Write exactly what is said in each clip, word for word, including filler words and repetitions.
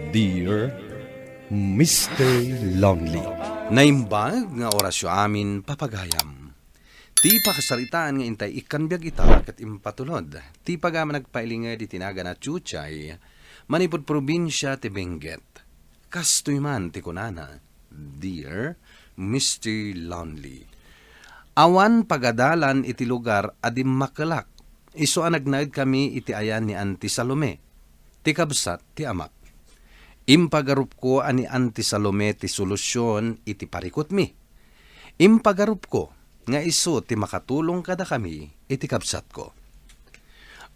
Dear Mister Lonely. Naimbag nga orasyo amin, papagayam. Ti pakasaritaan nga intay ikkan biag ita ket impatulod ti pagayam a nagpailinged iti nagan a Chuchay, manipud probinsia ti Benguet. Kastoy man ti kunana, Dear Mister Lonely. Awan pagadalan iti lugar a dimmakelak, isu a nagnaedkami iti ayan ni Auntie Salome, ti kabsat ti amak. Impagarupko a ni Auntie Salome ti solusion iti parikutmi. Impagarupko nga isu ti makatulong kadakami iti kabsatko.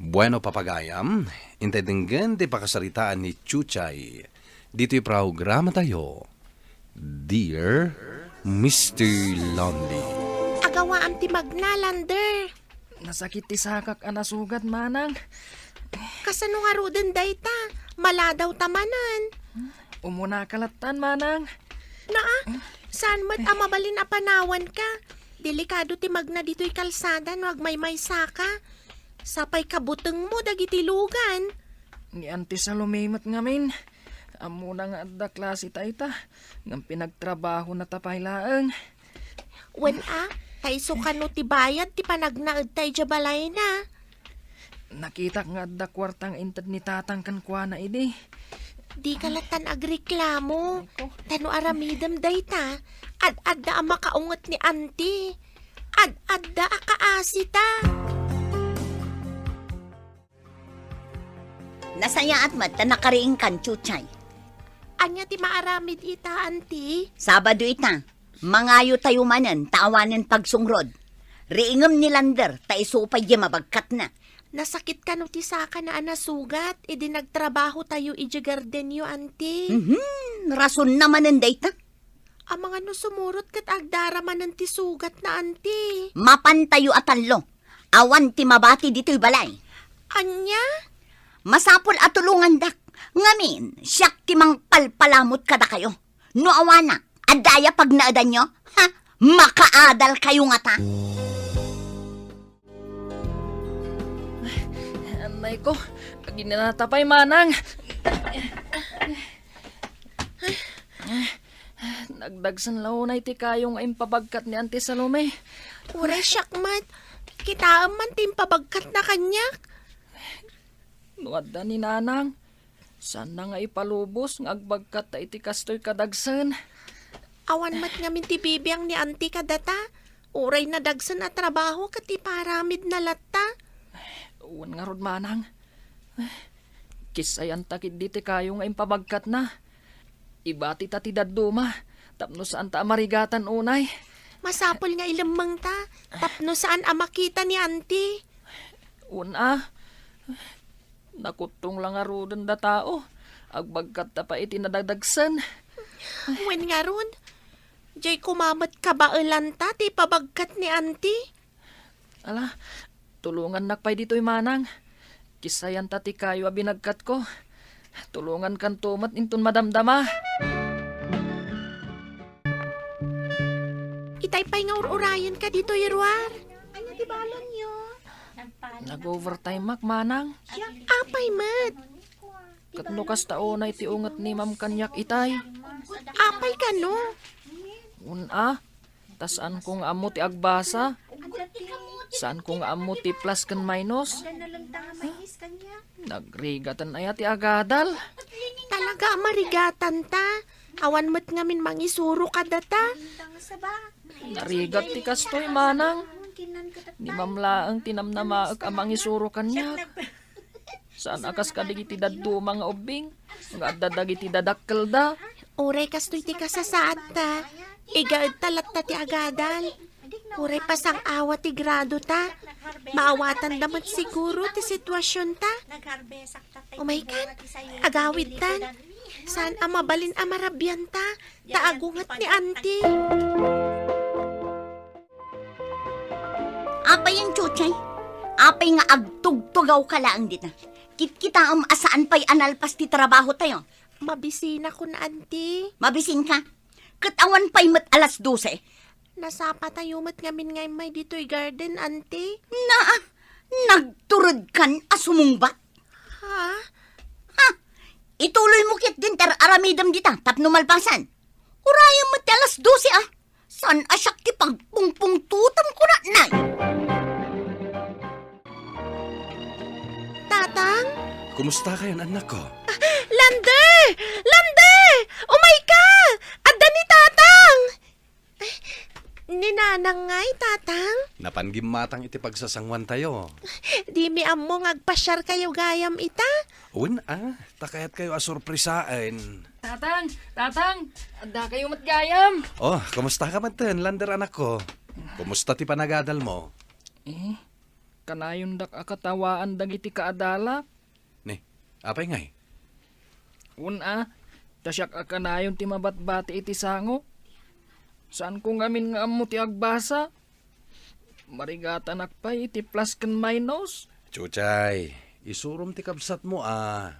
Bueno, papagayam, intay denggen ti pakasaritaan ni Chuchay ditoy programatayo, Dear Mister Lonely. Agawaam ti magna, Lander. Nasakit ti sakak a nasugat, manang. Kasano ngaruden dayta? Maladaw ta manen. Umunaka lattan, manang. Naa, saan met a mabalin a panawanka? Delikado ti magna ditoy kalsada no agmaymaysaka. Sapay kabutengmo dagiti lugan. Ni Auntie Salome met ngamin. Ammona nga adda klase ta ita, ngem pinagtrabahonata pay laeng. Wen a, ta isu kano ti bayad ti panagnaedta idiay balayna. Nakitak nga adda kuarta nga inted ni tatang kenkuana idi. Dika lattan agreklamo. Ay ko. Ta no aramidem dayta, ad-adda a makaunget ni Auntie. Ad-adda a kaasita. Nasayaat met ta nakariingkan, Chuchay. Ania ti maaramid ita, Auntie? Sabado ita. Mangayotayo manen ta awanen pagsungrod. Riingem ni Lander ta isu pay diay mabagkatna. Nasakit kano ti sakana a nasugat idi nagtrabahotayo idiay gardenyo, Auntie? Mhm, rasonna manen dayta. Amangan no sumurot ket agdara manen ti sugatna, Auntie. Mapantayo a tallo. Awan ti mabati ditoy balay. Ania? Masapul a tulongandak. Ngamin, siak ti mangpalpalamut kadakayo. No awanak, adda aya pagnaedanyo? Ha? Makaadalkayo ngata? Anay ko, aginanata pay, manang. Nagdagsen la unay ti kayo nga impabagkat ni Auntie Salome. Uray siak met, kitaem man ti impabagkatna kaniak. No adda ni Nanang, saanna nga ipalubos nga agbagkatta iti kastoy kadagsen. Awan met ngamin ti bibiang ni Auntie kadata. Uray nadagsen a trabaho ket iparamidna latta. Wen ngarud, manang. Kissayanta ketdi ti kayo nga impabagkatna. Ibatita ti dadduma tapno saanta a marigatan unay. Masapul nga ilemmengta tapno saan a makita ni Auntie. Wen a. Nakuttong la ngaruden da tao. Agbagkatta pay iti nadadagsen. Wen ngarud, diay koma met kabaelanta ti ipabagkat ni Auntie. Ala, tulongannak pay ditoy, manang. Kissayanta ti kayo a binagkatko. Tulongankanto met inton madamdama. Itay pay nga ur-urayenka ditoy ruar. Ania ti balonyo? Nag-overtimeak, manang. Apay met? Ket no kasta unay ti unget ni Ma'am kaniak itay. Apay kano? Wen a, ta saanko nga ammo ti agbasa. Saanko nga ammo ti plus ken minus. Nagrigaten aya ti agadal. Talaga a marigatanta. Awan met ngamin mangisuro kadata. Narigat ti kastoy, manang. Ni Ma'am laeng ti namnamaek a mangisuro kaniak. Saan a kas kadagiti dadduma nga ubbing nga adda dagiti dadakkelda. Uray kastoy ti kasasaadta, igaedta latta ti agadal. Uray pasang-awa ti gradota, maawatanda met siguro ti situasionta. Umaykan, agawidtan. Saan a mabalin a marabianta, ta agunget ni Auntie. Apay a Chuchay? Apay nga agtugtugawka laeng dita? Kitkitaem a saan pay a nalpas ti trabahotayo. Mabisinakon, Auntie. Mabisinka? Ket awan pay met alas dose? Nasapatayo met ngamin nga immay ditoy garden, Auntie. Naa, nagturedkan a sumungbat. Ha? Ha? Ituloymo ketdin ti ar-aramidem dita tapno malpasan. Urayem met ti alas dose, a. Saan a siak ti pagpungpungtotem, kunanay. Tatang? Kumusta kayon, annakko? Lander! Lander! Umayka! Adda ni Tatang! Ay, ni Nanang ngay, Tatang? Napan gimmatang iti pagsasanguantayo. Dimi ammo nga agpasiarkayo gayam ita. Wen, a, ta kayatkayo a sorpresaen. Tatang! Tatang! Addakayo met gayam! Oh, kumusta ka metten, Lander, anakko? Kumusta ti panagadalmo? Eh, kanayondak a katawaan dagiti kaadalak. Ni, apay ngay? Wen, a, ta siak a kanayon ti mabatbati iti sango. Saanko ngamin nga ammo ti agbasa. Marigatanak pay iti plus ken minus. Chuchay, isurom ti kabsatmo, a.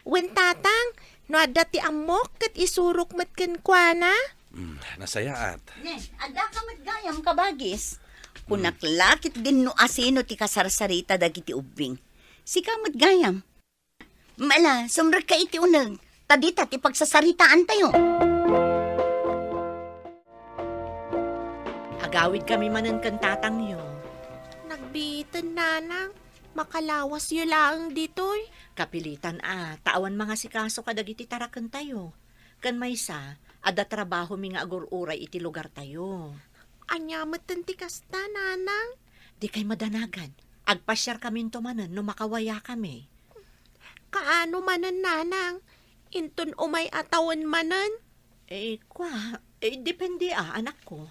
Wen, Tatang, no adda ti ammok, ket isurok met kenkuana. Hmm, nasayaat. Ne, adda ka met gayam, kabagis. Kunak la ketdin no asino ti kasarsarita dagiti ubbing. Sika met gayam. Mala, sumrekka iti uneg, ta dita ti pagsasaritaantayo. Agawidkami manen ken tatangyo. Nagbiiten, Nanang. Makalawasyo laeng ditoy. Kapilitan a, ta awan mangasikaso kadagiti tarakentayo. Ken maysa, adda trabahomi nga agur-uray iti lugartayo. Ania metten ti kasta, Nanang? Dikay madanagan. Agpasiarkaminto manen no makawayakami. Kaano manen, Nanang? Inton umay a tawen manen? Eh, kua, eh, depende a, anakko.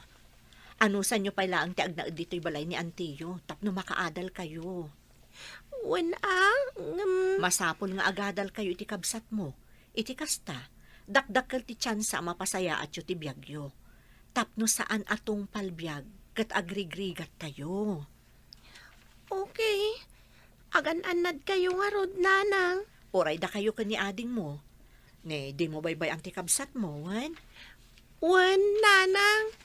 Anusanyo pay laeng ti agnaed ditoy balay ni antiyo tapno makaadalkayo. Wen a, ngem masapul nga agadalkayo iti kabsatmo, iti kasta, dakdakkel ti tiansa a mapasayaatyo ti biagyo. Tapno saan a tungpal biag ket agrigrigattayo. Okay. Agan-annadkayo ngarud, Nanang. Uray dakayo ken ni adingmo. Ne, dimo baybay-an ti kabsatmo, wen? Wen, Nanang.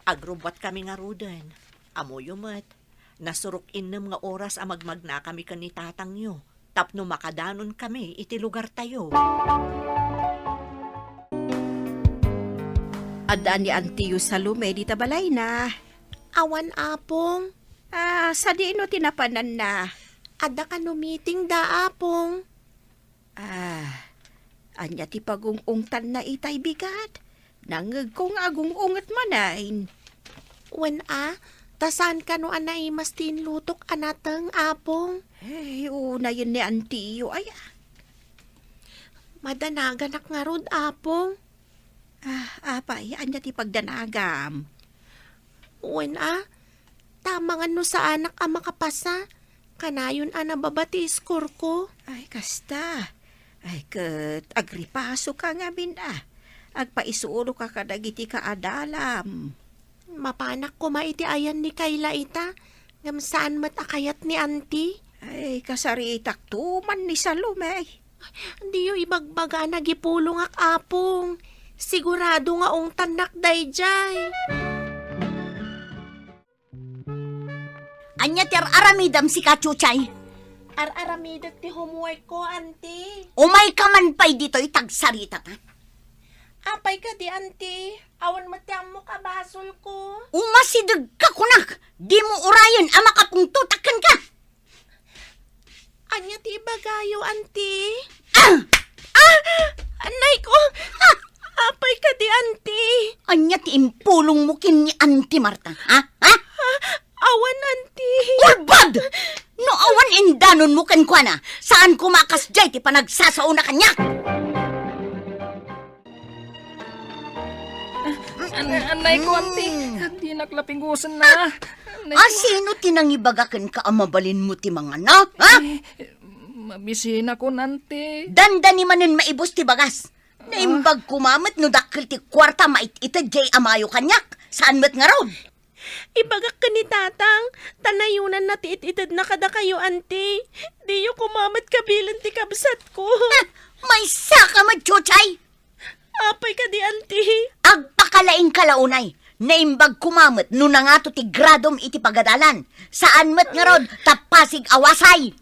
Agrubbuatkami ngaruden. Ammoyo met, nasurok innem nga oras a magmagnakami ken ni tatangyo tapno makadanonkami iti lugartayo. Adda ni Antiyo Salome dita balayna? Awan, Apong. Ah, sadino ti napananna? Adda kano meeting da, Apong. Ah, ania ti pagung-ungtanna itay bigat? Nangngegko nga agung-unget manen. Wen a, ta saan kano a naimas ti inlutok a nateng, Apong. Ay, unayen ni Antiyo, ay, ah. Madanaganak ngarud, Apong. Ah, apay, ania ti pagdanagam? Wen a, ta amangan no saanak a makapasa, kanayon a nababa ti score ko. Ay, kasta. Ay, ket agripasoka ngamin a. Agpaisuroka kadagiti kaadalam. Mapanak koma iti ayan ni Kayla ita, ngem saan met a kayat ni Auntie. Ay, kasaritakto man ni Salome. Diyo ibagbaga a nagipulongak, Apong. Sigurado nga ungtannak daydiay. Ania ti ar-aramidem sika, Chuchay? Ar-aramidek ti homework ko, Auntie. Umayka man pay ditoy ta agsaritata. Apay kadi, Auntie? Awan met ti ammok a basolko. Umasidegka kunak! Dimo urayen a makapungtotak kenka! Ania ti ibagayo, Auntie? Ah! Ah! Anay ko! Ah! Apay kadi, Auntie? Ania ti impulongmo ken ni Auntie Marta, ha? Ha? Ah, awan, Auntie. Ulbod! No awan indanonmo kenkuana, saan koma a kasdiay ti panagsasaona kaniak. An-, anay ko, Auntie. Mm. Dinak la pigosenna. Anay ko. Asino ti nangibaga kenka a mabalinmo ti mangana, ha? Eh, mabisinakon, Auntie. Dandani manen maibus ti bagas. Ah. Naimbag koma met no dakkel ti kuarta a mait-ited diay amayo kaniak. Saan met ngarud? Ibagak ken ni Tatang, ta nayonanna ti it-itedna kadakayo, Auntie. Diyo koma met kabilen ti kabsatko. Ah, maysaka met, Chuchay! Apay kadi, Auntie? Agpakalaingka la unay. Naimbag koma met no nangato ti gradom iti pagadalan. Saan met ngarud, ta pasig a wasay.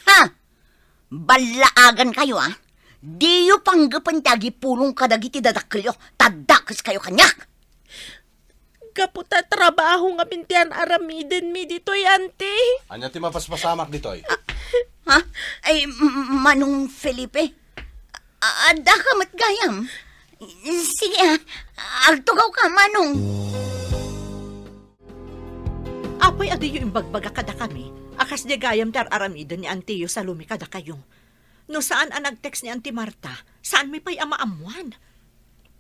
Ha? Ballaagankayo, a. Diyo panggepen ti agipulong kadagiti dadakkelyo, ta adda kayo kaniak. Gapu ta trabaho ngamin ti ar-aramidenmi ditoy, Auntie. Ania ti mapaspasamak ditoy? Ha? Ay, m-, Manong Felipe? A-, adda ka met gayam? Sige, ah. Agtugaw ka, Manong. Apay, adiyo imbagbaga kadakami a kasdi gayam ti ar-aramiden ni Antiyo Salome kadakayo. No saan a nag-text ni Auntie Marta, saanmi pay a maammuan.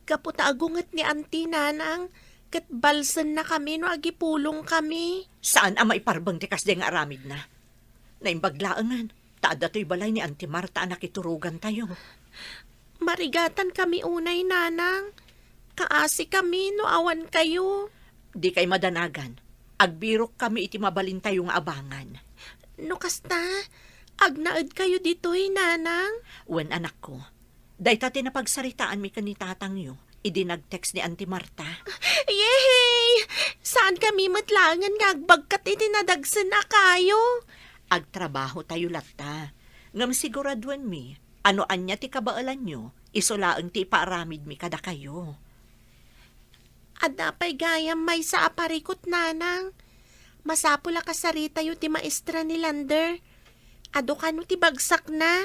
Gapu ta agunget ni Auntie, Nanang, ket balsennakami no agipulongkami. Saan a maiparbeng ti kasdi nga aramidna. Naimbag laengen, ta adda toy balay ni Auntie Marta a nakiturogantayo. Marigatankami unay, Nanang. Kaasikami no awan kayo. Dikay madanagan. Agbirokkami iti mabalintayo nga abangan. No kasta, agnaedkayo ditoy, Nanang? Wen, anakko. Dayta ti napagsaritaanmi ken ni tatangyo idi nag-text ni Auntie Marta. Yehey! Saankami met laengen nga agbagkat iti nadagsen a kayo. Agtrabahotayo latta. Ngem siguraduenmi a no ania ti kabaelanyo, isu laeng ti ipaaramidmi kadakayo. Adda pay gayam maysa a parikut, Nanang. Masapul a kasaritayo ti maestra ni Lander. Adu kano ti bagsakna?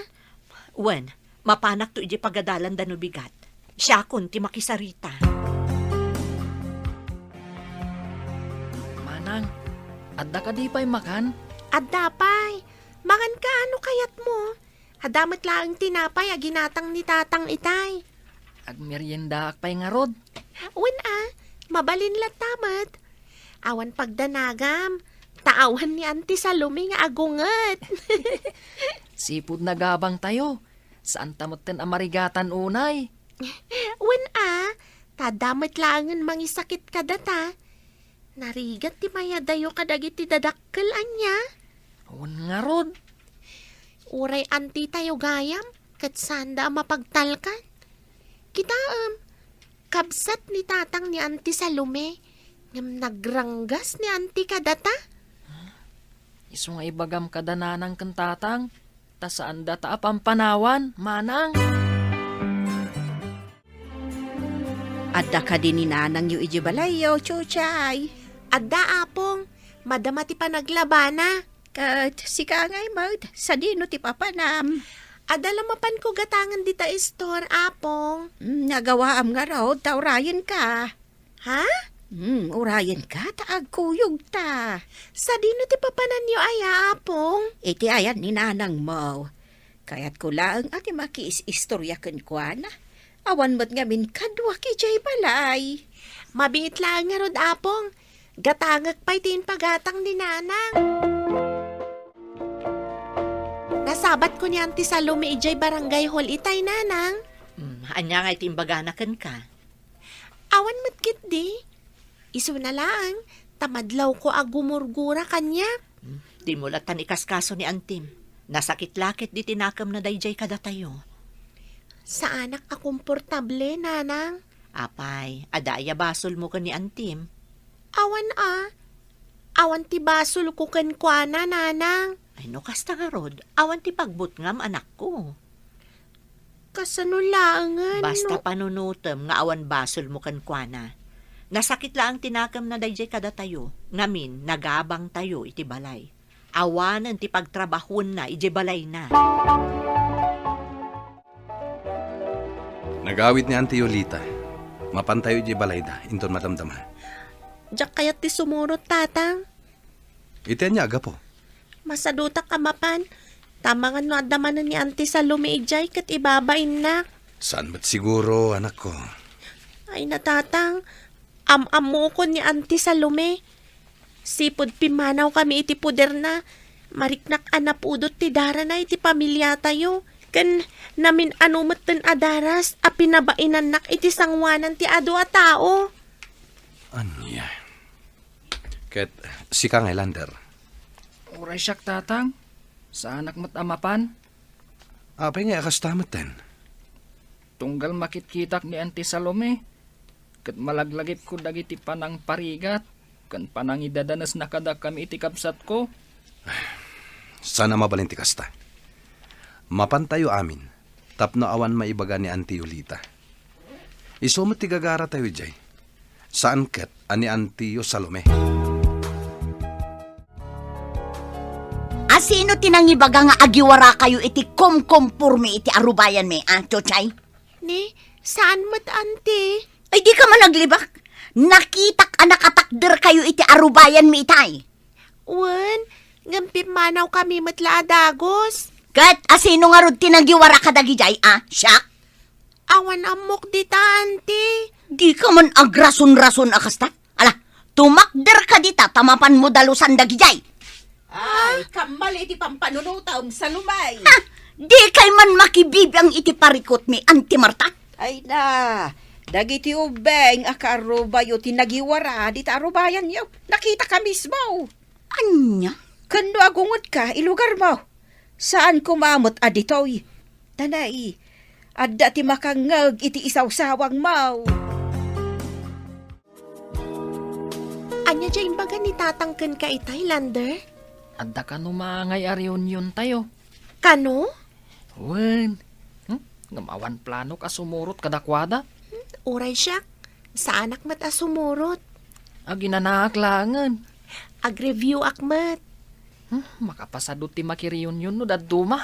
Wen, mapanakto idiay pagadalanda no bigat. Siakon ti makisarita. Manang, adda kadi pay makan? Adda pay. Mangan ka no kayatmo. Adda met laeng tinapay a ginatang ni Tatang itay. Agmeriendaak pay ngarud. Wen a, mabalin latta met. Awan pagdanagam, ta awan ni Auntie Salome nga agunget. Sipud nagabangtayo, saanta metten a marigatan unay. Wen a, ta adda met laengen mangisakit kadata. Narigat ti mayadayo kadagiti dadakkel, ania? Wen ngarud. Uray antitayo gayam, ket saanda a mapagtalkan. Kitaem, kabsat ni tatang ni Auntie Salome, ngem nagranggas ni Auntie kadata. Isu nga ibagam kada nanang ken tatang, ta saandata a pampanawan, manang. Adda kadi ni nanangyo idiay balayyo, Chuchay? Adda, Apong. Madama ti panaglabana. Ket sika ngay met, sadino ti papanam? Adda la mapanko gatangen dita istor, Apong. Mm, nagawaam ngarud, ta urayenka. Ha? Hmm, urayenka ta agkuyogta. Sadino ti papananyo aya, Apong? Iti ayan ni nanangmo. Kayatko laeng a ti makiis-istorya kenkuana. Awan met ngamin kaduak idiay balay. Mabiit laeng ngarud, Apong. Gatangek pay ti impagatang ni nanang. Nasabatko ni Auntie Salome idiay barangay hall itay, nanang. Hmm, ania ngay ti imbagana kenka? Awan met ketdi. Isuna laeng, ta madlawko a gumurgura kaniak. Hmm, dimo lattan ikaskaso ni antim. Nasakit la ketdi ti nakemna daydiay kadatayo. Saanak a komportable, nanang. Apay, adda aya basolmo ken ni antim? Awan a. Awan ti basolko kenkuana, nanang. Ay, no kasta ngarud, awan ti pagbutngam, anakko. Kasano laengen? Basta no panunotem nga awan basolmo kenkuana. Nasakit laeng ti nakemna daydiay kadatayo, ngamin, nagabangtayo iti balay. Awanen ti pagtrabahuenna idiay balayna. Nagawid ni Auntie Yolita. Mapantayo idiay balayda, inton madamdama. Diak kayat ti sumurot, Tatang. Iti ania a gapu? Masadutak a mapan. Ta amangan no adda manen ni Auntie Salome idiay ket ibabainnak. Saan met siguro, anakko? Ay, natatang. Am-ammokon ni Auntie Salome. Sipud pimmanawkami iti poderna, mariknak a napudot ti darana iti pamiliatayo. Ken namin-ano metten a daras a pinabainannak iti sangoanan ti adu a tao. Ania? Ket sika ngay, Lander? Uray siak, Tatang. Saanak met a mapan. Apay ngay a kasta metten? Tunggal makitkitak ni Auntie Salome, ket malaglagipko dagiti panangparigat ken panangidadanesna kadakami iti kabsatko. Saan a mabalin ti kasta. Mapantayo amin, tapno awan maibaga ni Auntie Yolita. Isu met ti gagaratayo idiay. Saan ket a ni Auntie Salome. A sino ti nangibaga nga agiwarakayo iti kumkumpormi iti arubayanmi, a, Chuchay? Ni, saan met, Auntie? Ay, di ka man aglibak. Nakitak a nakatakderkayo iti arubayanmi itay. Wen, ngem pimmanawkami met la a dagus. Ket a sino ngarud ti nagiwara kadagidiay, a? Siak? Awan ammok dita, Auntie. Di ka man agrason-rason a kasta? Ala, tumakder ka dita ta mapanmo dalusan dagidiay. Ay, kammal iti pampanunotam, Salome. Ha? Di kay man makibibiang iti parikutmi, Auntie Marta? Ay na, dagiti ubbing a kaarubayo ti nagiwara dita arubayanyo. Nakitak a mismo. Ania? Ken no agungodka, ilugarmo. Saan koma met a ditoy. Tanay, adda ti makangngeg iti isawsawangmo. Ania diay imbaga ni Tatang kenka itay, Lander? Adda kano maangay a reuniontayo. Kano? Wen. Hmm? Ngem awan planok a sumurot kadakuada? Hmm, uray siak, saanak met a sumurot. Aginanaak laengen. Agreview-ak met. Hmm, makapasado ti makireunion no dadduma.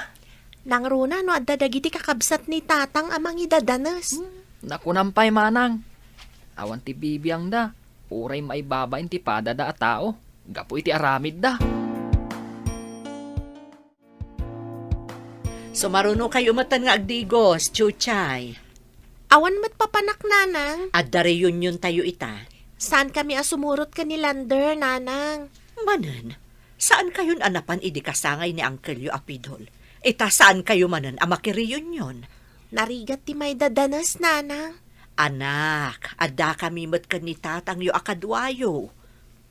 Nangruna no adda dagiti kakabsat ni Tatang a mangidadanes. Hmm, nakunam pay manang. Awan ti bibiangda, uray maibabain ti padada a tao, gapu iti aramidda. Sumarunokayo metten nga agdigos, Chuchay. Awan met papanak, Nanang. Adda reuniontayo ita. Saankami a sumurot ken ni Lander, Nanang. Manen, saankayon a napan idi kasangay ni angkelyo a Pidol. Ita saankayo manen a makireunion. Narigat ti maidadanes, Nanang. Anak, addakami met ken ni tatangyo a kaduayo.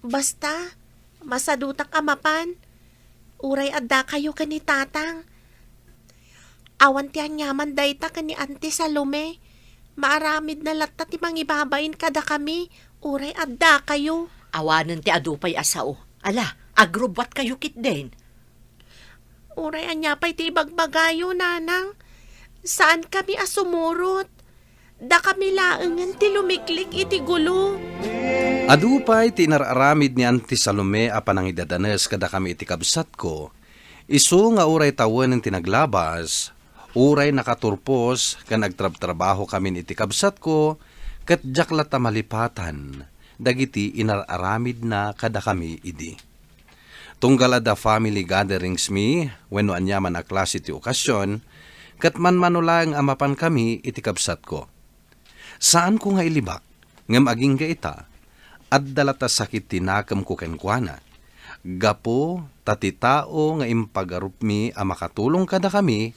Basta, masadutak a mapan. Uray addakayo ken ni Tatang. Awan ti aniaman dayta ken ni Auntie Salome. Maaramidna latta ti mangibabain kadakami, uray addakayo. Awanen ti adu pay a sao. Ala, agrubbuatkayo ketdin. Uray ania pay ti ibagbagayo, Nanang. Saankami a sumurot. Dakami laengen ti lumiklik iti gulo. Adu pay ti inar-aramid ni Auntie Salome a panangidadanes kadakami iti kabsatko. Isu nga uray tawenen ti naglabas, uray nakaturpos ken agtrabtrabahokamin iti kabsatko, ket diak latta malipatan dagiti inar-aramidna kadakami idi. Tunggal adda family gatherings mi wenno aniaman a klase ti okasion, ket manmano laeng a mapankami iti kabsatko. Saanko nga ilibak, ngem agingga ita, adda latta sakit ti nakemko kenkuana. Gapu ta ti tao nga impagarupmi a makatulong kadakami,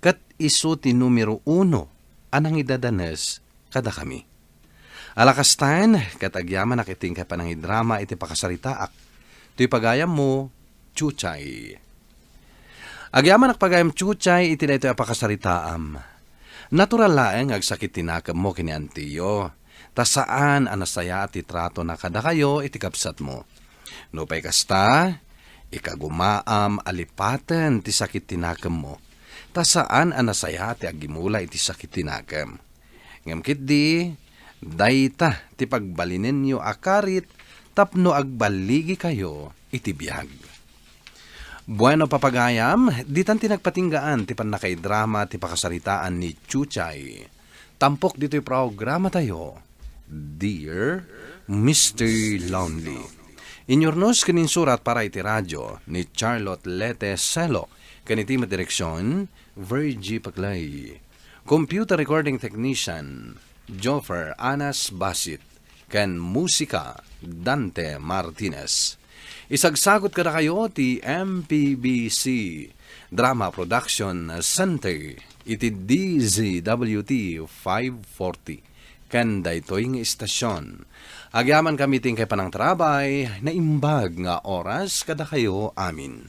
ket isu ti numero uno a nangidadanes kadakami. Ala kastan, ket agyamanak iti inkay panangidrama iti pakasaritaak. Toy pagayammo, Chuchay. Agyamanak pagayam Chuchay iti daytoy a pakasaritaam. Natural laeng nga agsakit ti nakemmo ken ni antiyo, ta saan a nasayaat ti tratona kadakayo iti kabsatmo. Nupay kasta, ikagumaam a lipaten ti sakit ti nakemmo, ta saan a nasayaat ti agimula iti sakit ti nakem. Ngem ketdi, dayta ti pagbalinenyo a karit tapno agballigikayo iti biag. Bueno, papagayam, ditan ti nagpatinggaan ti pannakaidrama ti pakasaritaan ni Chuchay. Tampok ditoy programatayo, Dear Mister Lonely. Inyurnos ken insurat para iti radio ni Charlotte Lete Celo, ken iti met direksion, Virgie Paclay. Computer recording technician, Joffer Anas Basit, ken musika, Dante Martinez. Isagsagut kadakayo ti M P B C Drama Production Center iti D Z W T five forty. Ken daytoy nga istasion, agyamankami ti inkay panangtarabay, naimbag nga oras kadakayo amin.